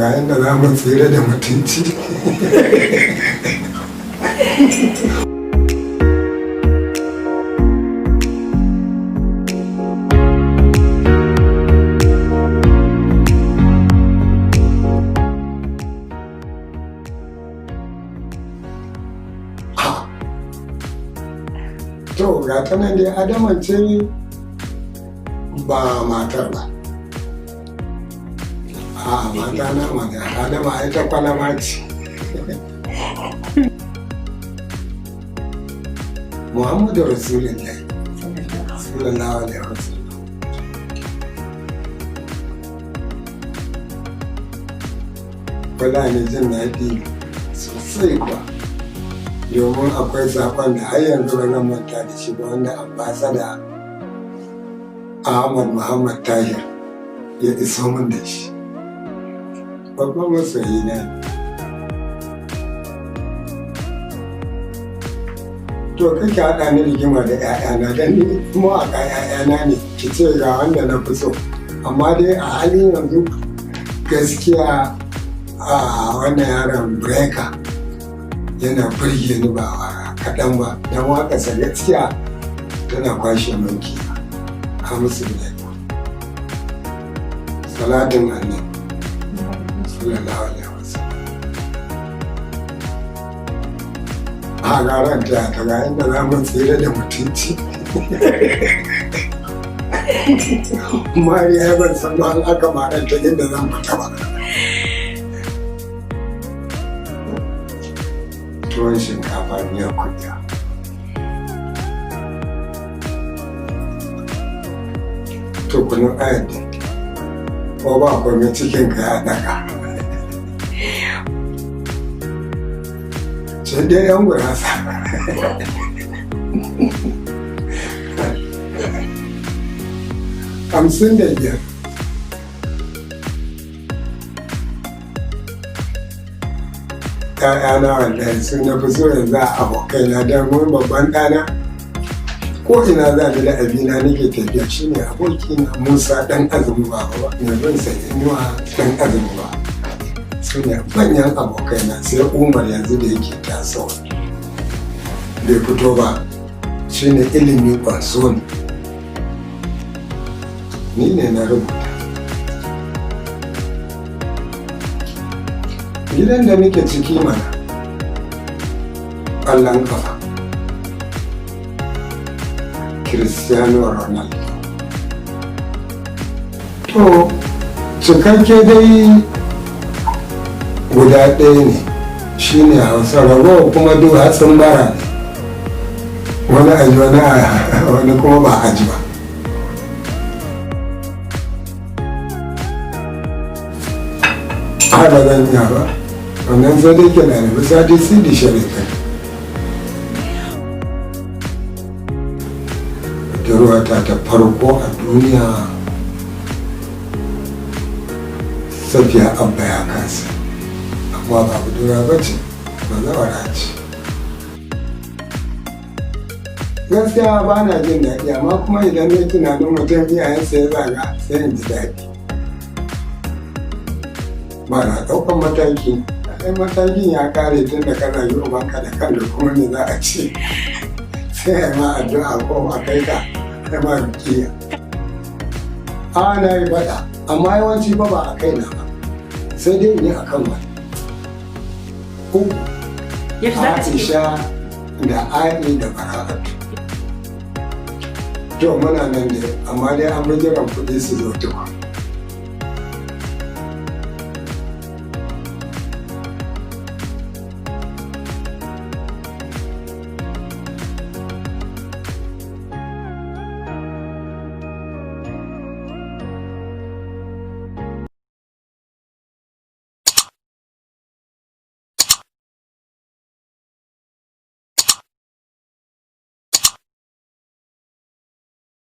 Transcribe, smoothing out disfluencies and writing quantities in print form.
Ga yadda za mu tsira da mutunci. To, ga ta nan dai, Adaman ce ba matar ba. A mata na mana Adama ai ta kwalama ce. Muhammadu Rasulullahi sallallahu alaihi wasallam. Wala ne jin daɗi sosai kuwa, domin akwai saƙon da har yanzu ba zan manta da shi ba, wanda Ambassador Ahmad Muhammad Tahir ya iso min da shi. Babban masoyi na ne. To, kake haɗa ni rigima da 'ya'yana, don ni mawaƙa 'ya'yana ne. Ki ce ga wanda na fi so, amma dai a halin yanzu gaskiya a wannan yaron Breaker yana burge ni ba kaɗan ba, don waƙarsa gaskiya tana kwashe manki a musu Breaker. Salatin Annabi sallallahu alaihi wasallam. A garan ta ta ga inda za mu tsira da mutunci. Mariya, ban san ba aka maranta inda zan fita ba. Tuwon shinkafa miya kuɗiya. To, kunun ayar da ko ba komai cikin ka ya daga. Sai dai yan gurasa. 55. ‘Ya'yana wallahi sun na fi so yanzu a abokaina, don mun babban ɗana ko ina za ni da abina nake tafiya, shine abokina Musa ɗan azumi ba ba mai bin sa Inuwa ɗan azumi ba. Su ne manyan abokaina, sai Umar yanzu da yake tasowa bai fito ba, shine ilimi kwanso ne, ni ne na rubuta. Gidan da nake ciki mana, ƙwallon kafa, Cristiano Ronaldo. To, cikakke dai guda ɗaya ne, shine Hausa. Ragowa kuma duk hatsin bara ne, wani aji, wani kuma ba aji ba. Ba zan iya ba wannan, sai dai ke lalibi sati sidi sharifai. Budurwata ta farko a duniya, Safiya Abba ya kasa, amma ba budurwa ba ce, ba zawara ce. Gaskiya ba na jin daɗi, amma kuma idan na tunanin mutum iyayensa ya zaga, sai in ji daɗi. Ba na ɗaukan mataki. Ai matakin ya kare tun da kana yi ubanka da kanka, kuma me za a ce? Sai a ma addu'a ko a kai ka kai ma rukiya. A na yi faɗa, amma yawanci ba a kaina ba, sai dai in yi a kan wani. Uku. Aisha da A'i da Bara'atu. To, muna nan dai, amma dai an bi jiran kuɗi su zo tukun.